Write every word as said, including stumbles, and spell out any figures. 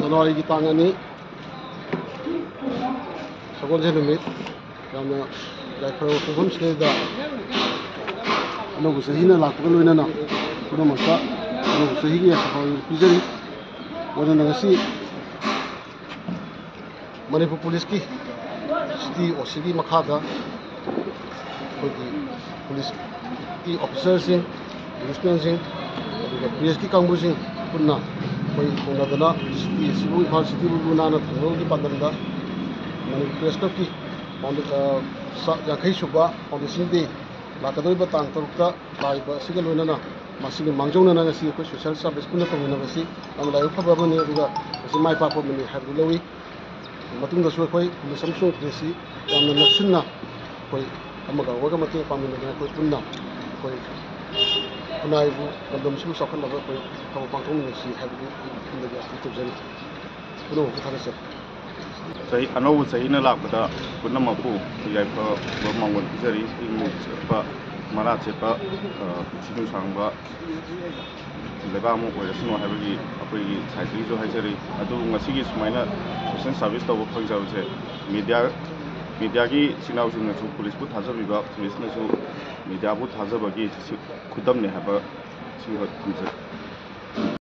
ꯖꯅꯋꯥꯔꯤꯒꯤ ꯇꯥꯡ ꯑꯅꯤ, ꯁꯒꯣꯜꯁꯦꯟ ꯅꯨꯃꯤꯠ, ꯌꯥꯝꯅ ꯌꯥꯏꯐꯔꯕ ꯄꯨꯡꯐꯝꯁꯤꯗꯩꯗ ꯑꯅꯧꯕ ꯆꯍꯤꯅ ꯂꯥꯛꯄꯒ ꯂꯣꯏꯅꯅ ꯄꯨꯝꯅꯃꯛꯇ ꯑꯅꯧꯕ ꯆꯍꯤꯒꯤ ꯌꯥꯏꯐꯕ ꯄꯤꯖꯔꯤ꯫ ꯂꯣꯏꯅꯅ ꯉꯁꯤ ꯃꯅꯤꯄꯨꯔ ꯄꯨꯂꯤꯁꯀꯤ ꯁꯤꯇꯤ ꯑꯣ ꯁꯤꯒꯤ ꯃꯈꯥꯗ ꯑꯩꯈꯣꯏꯒꯤ ꯄꯨꯂꯤꯁꯀꯤ ꯑꯣꯐꯤꯁꯥꯔꯁꯤꯡ, ꯄꯨꯂꯤꯁꯃꯦꯟꯁꯤꯡ, ꯑꯗꯨꯒ ꯄ꯭ꯔꯦꯁꯀꯤ ꯀꯥꯡꯕꯨꯁꯤꯡ ꯄꯨꯟꯅ ꯑꯩꯈꯣꯏ ꯍꯧꯅꯗꯅ ꯁꯤꯇꯤ ꯑꯁꯤꯕꯨ, ꯏꯝꯐꯥꯜ ꯁꯤꯇꯤꯕꯨ ꯂꯨ ꯅꯥꯟꯅ ꯊꯝꯅꯕꯒꯤ ꯄꯥꯟꯗꯝꯗ ꯃꯅꯤꯄꯨꯔ ꯄ꯭ꯔꯦꯁ ꯀ꯭ꯂꯕꯀꯤ ꯐꯥꯎꯟꯗꯦ-, ꯑ, ꯆꯥ-, ꯌꯥꯡꯈꯩ ꯁꯨꯕ ꯐꯥꯎꯟꯗꯦꯁꯟ ꯗꯦ ꯂꯥꯛꯀꯗꯧꯔꯤꯕ ꯇꯥꯡ ꯇꯔꯨꯛꯇ ꯂꯥꯛꯏꯕ ꯑꯁꯤꯒ ꯂꯣꯏꯅꯅ ꯃꯁꯤꯒꯤ ꯃꯥꯡꯖꯧꯅꯅ ꯉꯁꯤ ꯑꯩꯈꯣꯏ ꯁꯣꯁꯦꯜ ꯁꯥꯔꯚꯤꯁ ꯄꯨꯟꯅ ꯇꯧꯃꯤꯟꯅꯕꯁꯤ ꯌꯥꯝꯅ ꯂꯥꯏꯕꯛ ꯐꯕ ꯑꯃꯅꯤ, ꯑꯗꯨꯒ ꯃꯁꯤ ꯃꯥꯏ ꯄꯥꯛꯄ ꯑꯃꯅꯤ ꯍꯥꯏꯕꯗꯨ ꯂꯧꯏ꯫ ꯃꯇꯨꯡꯗꯁꯨ ꯑꯩꯈꯣꯏ ꯄꯨꯂꯤꯁ ꯑꯃꯁꯨꯡ ꯄ꯭ꯔꯦꯁꯁꯤ ꯌꯥꯝꯅ ꯅꯛꯁꯤꯟꯅ ꯑꯩꯈꯣꯏ ꯑꯃꯒ ꯑꯃꯒ ꯃꯇꯦꯡ ꯄꯥꯡꯃꯤꯟꯅꯗꯨꯅ ꯑꯩꯈꯣꯏ ꯄꯨꯟꯅ ꯑꯩꯈꯣꯏ ꯈꯨꯟꯅꯥꯏꯕꯨ, ꯂꯝꯗꯝꯁꯤꯕꯨ ꯆꯥꯎꯈꯠꯅꯕ ꯑꯩꯈꯣꯏ ꯊꯕꯛ ꯄꯥꯡꯊꯣꯛꯃꯤꯟꯅꯁꯤ ꯍꯥꯏꯕꯗꯨ ꯑꯩ ꯃꯐꯝꯗꯒꯤ ꯑꯄꯤꯜ ꯇꯧꯖꯔꯤ꯫ ꯄꯨꯝꯅꯃꯛꯄꯨ ꯊꯥꯒꯠꯆꯔꯤ꯫ ꯆꯍꯤ, ꯑꯅꯧꯕ ꯆꯍꯤꯅ ꯂꯥꯛꯄꯗ ꯄꯨꯝꯅꯃꯛꯄꯨ ꯌꯥꯏꯐꯕ ꯃꯪꯒꯣꯜ ꯄꯤꯖꯔꯤ꯫ ꯏꯪꯅ ꯆꯤꯛꯄ, ꯃꯔꯥ ꯆꯦꯠꯄ, ꯑ, ꯄꯨꯟꯁꯤ ꯅꯨꯡꯁꯥꯡꯕ ꯂꯩꯕꯥꯛ ꯑꯃ ꯑꯣꯏꯔꯁꯅꯨ ꯍꯥꯏꯕꯒꯤ ꯑꯩꯈꯣꯏꯒꯤ ꯁꯥꯏꯠꯇꯒꯤꯁꯨ ꯍꯥꯏꯖꯔꯤ꯫ ꯑꯗꯨꯕꯨ ꯉꯁꯤꯒꯤ ꯁꯨꯃꯥꯏꯅ ꯁꯣꯁꯦꯜ ꯁꯥꯔꯚꯤꯁ ꯇꯧꯕ ꯐꯪꯖꯕꯁꯦ ꯃꯦꯗꯤꯌꯥ, ꯃꯦꯗꯤꯌꯥꯒꯤ ꯏꯆꯤꯟ ꯏꯅꯥꯎꯁꯤꯡꯅꯁꯨ ꯄꯨꯂꯤꯁꯄꯨ ꯊꯥꯖꯕꯤꯕ, ꯄꯨꯂꯤꯁꯅꯁꯨ ꯃꯦꯗꯤꯌꯥꯕꯨ ꯊꯥꯖꯕꯒꯤ ꯁꯤ ꯈꯨꯗꯝꯅꯤ ꯍꯥꯏꯕ ꯁꯤꯃ ꯊꯝꯖꯒꯦ꯫